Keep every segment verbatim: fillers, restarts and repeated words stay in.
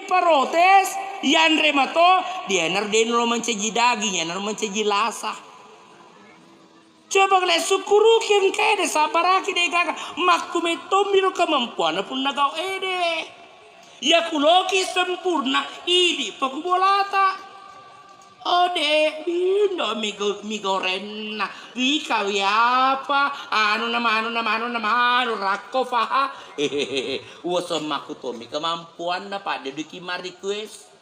Protes, yanre mato, dianaro de nalo mancaji daging, yanaro mancaji lasa. Coba le sukkuruki engkae de, sabbaraki de gaga, makkumettombiro kemampuanna punna gau ede. Yakuloki sempurna, idi paku bolata. Ode, bindo migo-, migorenna, wika wiapa, anu namanu, namanu, namanu, rakko faha. Uwaseng makkutomi kemampuanna, padde duki ma request.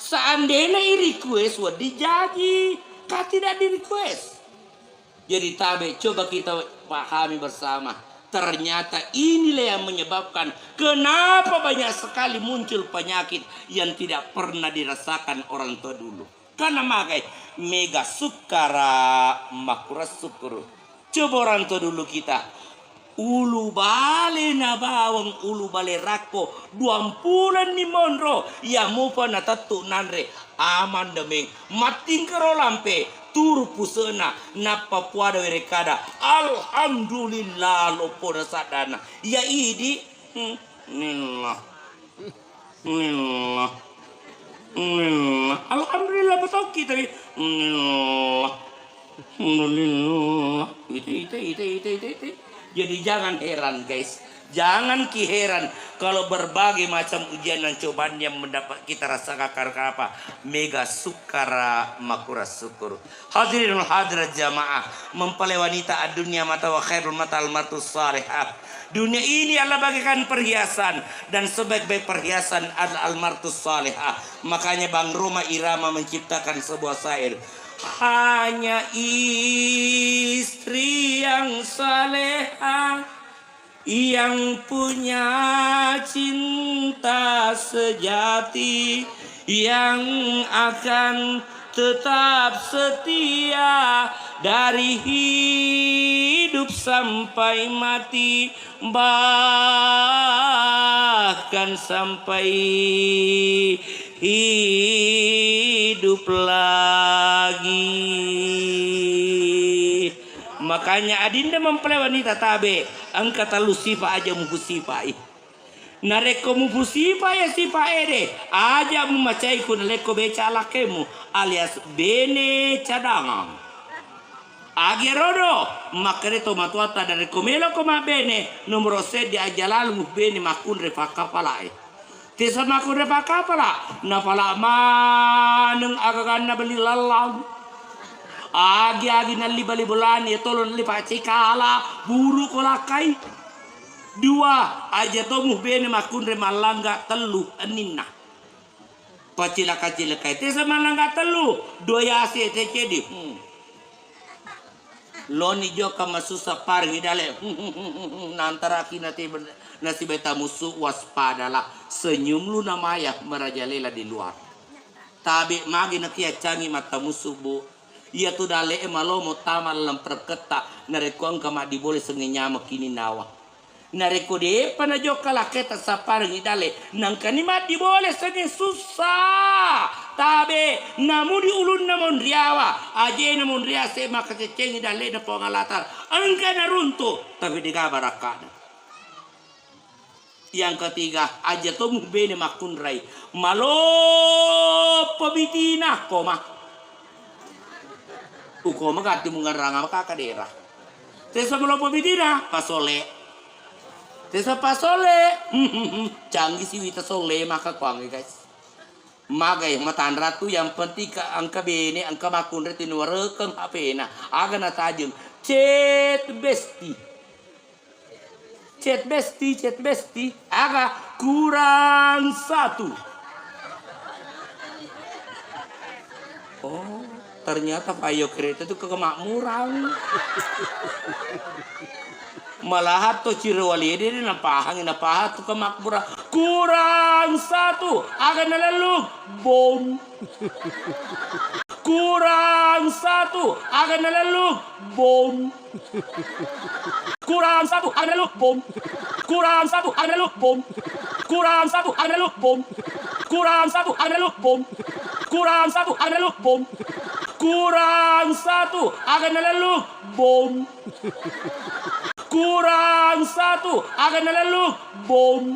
Seandainya i request, wedding jaji, ka tidak di request. Jadi tabe, coba kita pahami bersama. Ternyata inilah yang menyebabkan kenapa banyak sekali muncul penyakit yang tidak pernah dirasakan orang tua dulu. Karena magai mega sukkara makura sukkuru. Coba orang tua dulu kita. Ulu bale na bawang, ulu bale rakko, duampulenni monro, iya mupa natettu nanre, amandemen, mattingkero lampe, turu pusena, nappa puada werekkada, alhamdulillah, loppona saddana. Iya idi, hmm, nillah. Alhamdulillah. Alhamdulillah, betokki tadi. Alhamdulillah. Alhamdulillah. Itu, itu, itu, itu, itu, itu. Jadi jangan heran, guys. Jangan ki heran kalau berbagai macam ujian dan cobaan yang mendapat kita rasakan karena apa? Mega sukkara makura syukur. Hadirin wal hadirat jamaah, mempelai wanita ad-dunya mata wa khairul mata al-mar'atus salihah. Dunia ini adalah bagaikan perhiasan dan sebaik-baik perhiasan adalah al-mar'atus salihah. Makanya Bang Rhoma Irama menciptakan sebuah syair. Hanya istri yang salehah yang punya cinta sejati, yang akan tetap setia dari hidup sampai mati, bahkan sampai hidup lagi. Makanya adinda mempelai wanita tabe, engka tellu sifa aja mupusifa'i. Narekko mupusifa iya sifa ede, aja mumacaiku nalekko beca lakkemu alias bene cadangang. Agi rodo, makkeda tomatoatta narekko meloko mabbene, nomoro seddi aja lalu mubbene makkunre fakkapalae. Tesa makkunre fakkapala, napala maneng agaganna beli lallang. Agi-agi nalli bali bolani, ya tolo nalli paccekala, buru ko lakkai. Dua, aja to mubbene makkunre mallangga tellu enninna. Pacilaka-cilakai tesa mallangga tellu, dua yase tecedi. Hmm. Loni jokka masussa parengi dale. Nantaraki nasibai tamusu, waspadalah, senyum lu namaya merajalela di luar. Tabe magi nakiaccangi mattamusu, Bu. Iyatu dale'e malomo tama laleng perekketta, narekko engka maddibole sengnge nyamekki ninawa. Narekko de'pa najokka lakketa sapparengngi dale, nangkani maddibole sengnge sussa. Tabe, namudi ulunna monriawa, ajena monriase makkaceccengi dale'na Puang Allah Ta'ala. Engka naruntu, tapi degaga barakkana. Yang ketiga, aja to mubene makkunrai. Maloppo bitina, koma. Ukoma gatti mungarranga maka kadera. Tesa maloppo bitina, pasole. Tesa pasole. Canggih si wita sole maka kuangi, guys. Magai matanra tu, yang penting ka engka bene, engka makkunrai tinuarekeng H P-na. Aga natajeng. Chat besti. Chat besti, chat besti. Aga kurang satu. Oh, ternyata payo kereta tu kemakmuran. Malahan to ciro walede de napahangi, napaha tu kemakmuran. Kurang satu, aga nalellung? Bom. Kurang satu, aga nalellung? Bom. Kurang satu, aga nalellung? Bom. Kurang satu, aga nalellung? Bom. Kurang satu, aga nalellung? Bom. Kurang satu, aga nalellung? Bom. Kurang satu, aga nalellung? Bom. Kurang satu, aga nalellung? Bom. Kurang satu, aga nalellung? Bom.